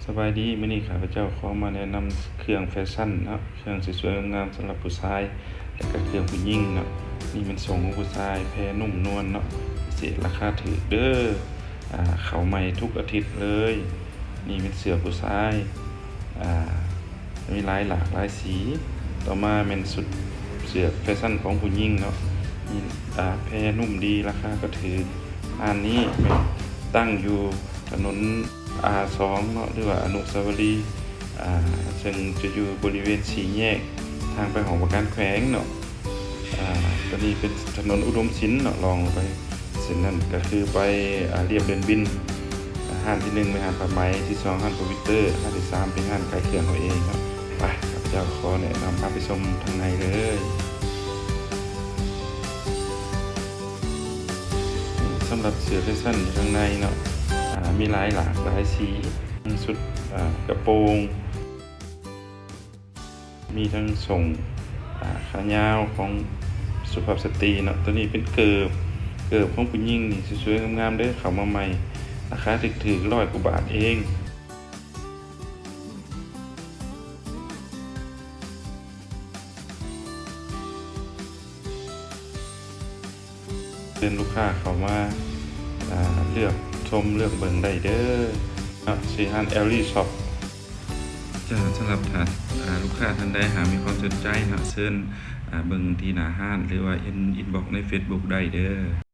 ສະບາຍດີ, ມື້ນີ້ຂ້າພະເຈົ້າຂໍມາແນະນຳເຄື່ອງແຟຊັນເນາະ, ເຄື່ອງສວຍໆງາມໆສຳລັບຜູ້ຊາຍ ແລະກະເຄື່ອງຜູ້ຍິງເນາະ. ນີ້ແມ່ນສົ້ງຂອງຜູ້ຊາຍ, ແພນຸ້ມນວນເນາະ, ພິເສດລາຄາຖືກເດີ້. ອາ ເຂົ້າໃໝ່ທຸກອາທິດເລີຍ. ນີ້ແມ່ນເສື້ອຜູ້ຊາຍ, ອາ ມີຫຼາຍຫຼາກຫຼາຍສີ. ຕໍ່ມາແມ່ນຊຸດເສື້ອແຟຊັນຂອງຜູ້ຍິງເນາະ, ມີ ອາ ແພນຸ້ມດີ, ລາຄາກໍຖືກ. ຮ້ານນີ້ແມ່ນຕັ້ງຢູ່ຖະໜົນ ອາ ສອງເນາະ ຫຼືວ່າອະນຸສາວະລີ, ອາ ເຊິ່ງຈະຢູ່ບໍລິເວນສີ່ແຍກທາງໄປຫ້ອງວ່າການແຂວງເນາະ. ອາ ຕົວນີ້ເປັນຖະໜົນອຸດົມສິນເນາະ, ລອງລົງໄປເສັ້ນນັ້ນກໍຄືໄປ ອາ ລຽບເດີ່ນບິນ. ອາ ຮ້ານທີໜຶ່ງແມ່ນຮ້ານຜ້າໄໝ, ທີສອງຮ້ານຄອມພິວເຕີ, ຮ້ານທີສາມເປັນຮ້ານຂາຍເຄື່ອງເຮົາເອງເນາະ. ໄປ ຂ້າພະເຈົ້າຂໍແນະນຳພາໄປຊົມທາງໃນເລີຍ. ນີ້ສຳລັບເສື້ອແຟຊັນຢູ່ທາງໃນເນາະ, ອາ ມີຫຼາຍຫຼາກຫຼາຍສີ, ຊຸດ ອາ ກະໂປງ, ມີທັງສົ້ງ ອາ ຂາຍາວຂອງສຸພາບສະຕີເນາະ. ຕົວນີ້ເປັນເກີບ, ເກີບຂອງຜູ້ຍິງນີ້ສວຍໆງາມໆເດີ້, ເຂົ້າມາໃໝ່, ລາຄາຖືກໆ ຮ້ອຍກວ່າບາດເອງ. ເຊີນລູກຄ້າເຂົ້າມາ ອາ ເລືອກຊົມເລືອກເບິ່ງໄດ້ເດີ້ເນາະ, ຊື່ຮ້ານ ແອລລີ ຊັອບ. ເຈົ້າ ສຳລັບທ່ານ ອາ ລູກຄ້າທ່ານໃດຫາກມີຄວາມສົນໃຈເນາະ, ເຊີນ ອາ ເບິ່ງທີ່ໜ້າຮ້ານ ຫຼືວ່າ ອິນ ອິນບັອກໃນເຟສບຸກໄດ້ເດີ້.